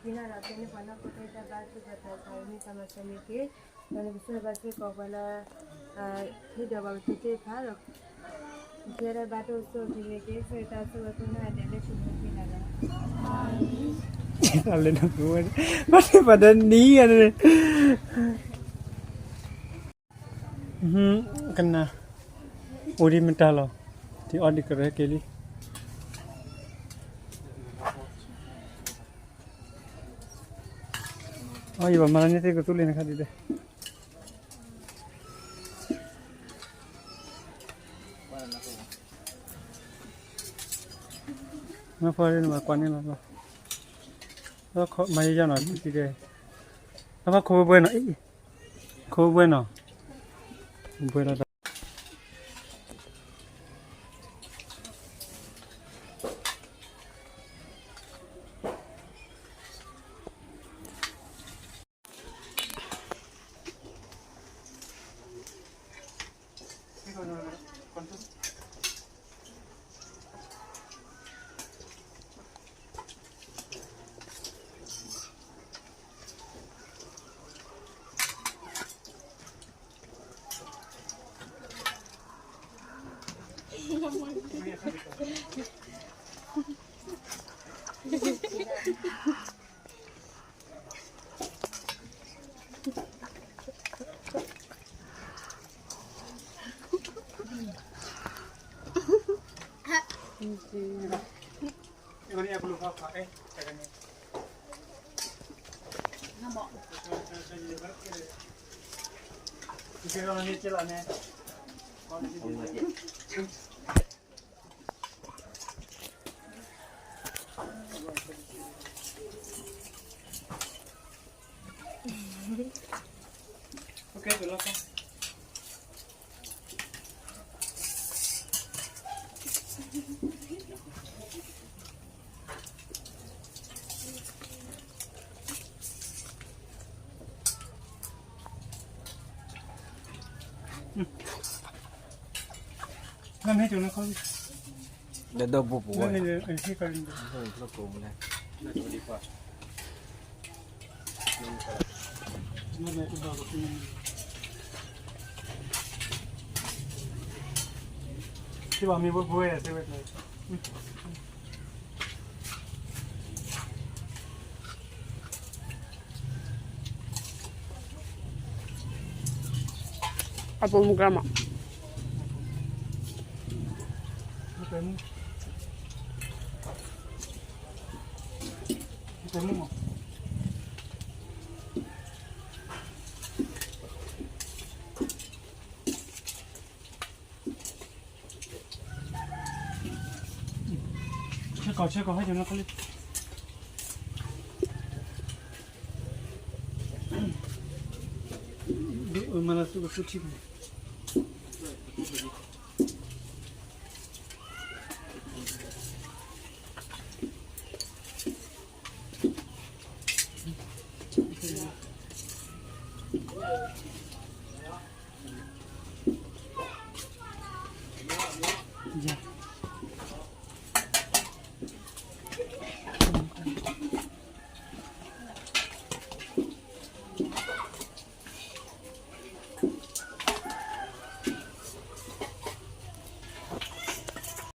ဒီးတဲန့ၢ်ပှၤနီၢ်ခိတၢ်ဘါထုကဖၣ်သးမံၤသးမၤစၢၤန့ၣ်တက့ၢ်. ဒီးနကဆိၣ်ဂ့ၤဘၣ်စ့ၢ်ကီးပှၤလၢ ဟ့ၣ်ဒီးပှၤကသူသ့ၣ်တဖၣ်ဒီး ကဲထီၣ်ဘါထုကဖၣ်န့ၣ်တက့ၢ်. ဆိၣ်ဂ့ၤတၢ်ဆိၣ်ဂ့ၤကိးဂၤဒဲးလၢခရံာ်ဖိသ့ၣ်တဖၣ်လီၤ. အလဲၤနပူၤဝဲ ဘၣ်သ့ၣ်ပှၤဒီးနံၤဂၤန့ၣ် ကနၣ် အိၣ်ဒံးမတၤလီၤ. ဒ်အီၣ်ဒံးကရၢက့ၤလံ. အီၣ် ယဘၣ်မၤလၢန့ၣ်သ့ၣ်ကသူလ့ၤနခါဒ်လဲၣ်. မ့ၢ်ဖီန့ၣ်ဘၣ်ကွၢ်န့ၣ်လီၤ. မၤယၤနီၤ တံၤဒဲး အဖီခိၣ်ဘှဲနီၤ အံၤ ခိၣ်ဘှဲနီၤ ဘှဲလီၤ. ဒီးဒီပူၤပူၤဝဲ အပိာ်မုၣ်ကမၣ် ဆဲကီး ဆဲကီး ဟဲက့ၤနီၢ်ခီလံ မၤလၢသူကသူထံၣ်ဖဲ Thank you.